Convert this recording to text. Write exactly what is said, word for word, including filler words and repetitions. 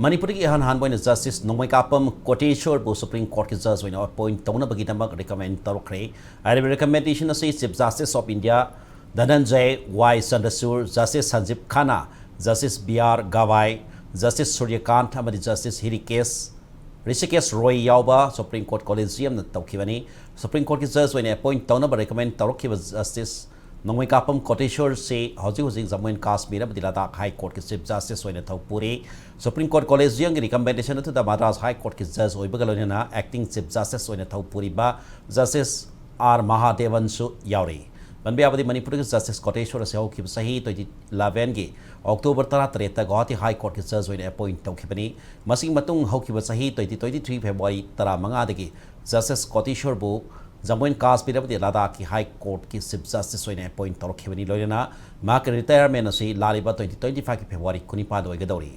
ꯃꯅꯤꯄꯨꯔꯒꯤ ꯑꯍꯥꯟ ꯍꯥꯟꯕ ꯑꯣꯏꯅ ꯖꯁꯇꯤꯁ ꯅꯣꯡꯃꯩꯀꯥꯄꯝ ꯀꯣꯇꯦꯁꯣꯔꯕꯨ ꯁꯨꯄ꯭ꯔꯤꯝ ꯀꯣꯔꯠꯀꯤ ꯖꯖ ꯑꯣꯏꯅ ꯑꯦꯄꯣꯏꯟꯠ ꯇꯧꯅꯕꯒꯤꯗꯃꯛ ꯔꯤꯀꯃꯦꯟ ꯇꯧꯔꯛꯈ꯭ꯔꯦ꯫ ꯍꯥꯏꯔꯤꯕ ꯔꯤꯀꯃꯦꯟꯗꯦꯁꯟ ꯑꯁꯤ chief justice of India Dhananjaya Y Chandrachud, justice Sanjiv Khanna, justice B R Gavai, justice Suryakant ꯑꯃꯗꯤ ꯖꯁꯇꯤꯁ ꯍꯤꯔꯤꯀꯦꯁ ꯔꯤꯁꯤꯀꯦꯁ ꯔꯣꯏ ꯌꯥꯎꯕ ꯁꯨꯄ꯭ꯔꯤꯝ ꯀꯣꯔꯠ ꯀꯣꯂꯦꯖꯤꯌꯝꯅ ꯇꯧꯈꯤꯕꯅꯤ꯫ ꯁꯨꯄ꯭ꯔꯤꯝ ꯀꯣꯔꯠꯀꯤ ꯖꯖ ꯑꯣꯏꯅ ꯑꯦꯄꯣꯏꯟꯠ ꯇꯧꯅꯕ ꯔꯤꯀꯃꯦꯟ ꯇꯧꯔꯛꯈꯤꯕ ꯖꯁꯇꯤꯁ ꯅꯣꯡꯃꯩꯀꯥꯄꯝ ꯀꯣꯇꯦꯁꯣꯔꯁꯤ ꯍꯧꯖꯤꯛ ꯍꯧꯖꯤꯛ ꯖꯝꯃꯨ ꯑꯦꯟ ꯀꯥꯁꯃꯤꯔ ꯑꯃꯗꯤ ꯂꯗꯥꯈ ꯍꯥꯏ ꯀꯣꯔꯠꯀꯤ ꯆꯤꯐ ꯖꯁꯇꯤꯁ ꯑꯣꯏꯅ ꯊꯧ ꯄꯨꯔꯤ꯫ ꯁꯨꯄ꯭ꯔꯤꯝ ꯀꯣꯔꯠ ꯀꯣꯂꯦꯖꯤꯌꯝꯒꯤ ꯔꯤꯀꯃꯦꯟꯗꯦꯁꯟ ꯑꯗꯨꯗ ꯃꯗ꯭ꯔꯥꯁ ꯍꯥꯏ ꯀꯣꯔꯠꯀꯤ ꯖꯖ ꯑꯣꯏꯕꯒ ꯂꯣꯏꯅꯅ ꯑꯦꯛꯇꯤꯡ ꯆꯤꯐ ꯖꯁꯇꯤꯁ ꯑꯣꯏꯅ ꯊꯧ ꯄꯨꯔꯤꯕ ꯖꯁꯇꯤꯁ ꯑꯥꯔ ꯃꯍꯥꯗꯦꯕꯟꯁꯨ ꯌꯥꯎꯔꯤ꯫ ꯄꯟꯕ ꯌꯥꯕꯗꯤ, ꯃꯅꯤꯄꯨꯔꯒꯤ ꯖꯁꯇꯤꯁ ꯀꯣꯇꯦꯁꯣꯔ ꯑꯁꯤ ꯍꯧꯈꯤꯕ ꯆꯍꯤ ꯇ꯭ꯋꯦꯟꯇꯤ ꯏꯂꯦꯚꯦꯟꯒꯤ ꯑꯣꯛꯇꯣꯕꯔ ꯇꯔꯥꯇꯔꯦꯠꯇ ꯒꯨꯋꯥꯍꯥꯇꯤ ꯍꯥꯏ ꯀꯣꯔꯠꯀꯤ ꯖꯖ ꯑꯣꯏꯅ ꯑꯦꯄꯣꯏꯟꯠ ꯇꯧꯈꯤꯕꯅꯤ꯫ ꯃꯁꯤꯒꯤ ꯃꯇꯨꯡ ꯍꯧꯈꯤꯕ ꯆꯍꯤ ꯇ꯭ꯋꯦꯟꯇꯤ ꯇ꯭ꯋꯦꯟꯇꯤ ꯊ꯭ꯔꯤ ꯐꯦꯕ꯭ꯔꯨꯋꯥꯔꯤ ꯇꯔꯥꯃꯉꯥꯗꯒꯤ ꯖꯁꯇꯤꯁ ꯀꯣꯇꯦꯁꯣꯔꯕꯨ ꯖꯝꯃꯨ ꯑꯦꯟ ꯀꯥꯁꯃꯤꯔ ꯑꯃꯗꯤ ꯂꯗꯥꯈꯀꯤ ꯍꯥꯏ ꯀꯣꯔꯠꯀꯤ ꯆꯤꯐ ꯖꯁꯇꯤꯁ ꯑꯣꯏꯅ ꯑꯦꯄꯣꯏꯟꯠ ꯇꯧꯔꯛꯈꯤꯕꯅꯤ꯫ ꯂꯣꯏꯅꯅ ꯃꯍꯥꯛꯀꯤ ꯔꯤꯇꯥꯌꯔꯃꯦꯟ ꯑꯁꯤ ꯂꯥꯛꯂꯤꯕ ꯇ꯭ꯋꯦꯟꯇꯤ ꯇ꯭ꯋꯦꯟꯇꯤ ꯐꯥꯏꯚꯀꯤ ꯐꯦꯕ꯭ꯔꯨꯋꯥꯔꯤ ꯀꯨꯟꯅꯤꯄꯥꯟꯗ ꯑꯣꯏꯒꯗꯧꯔꯤ꯫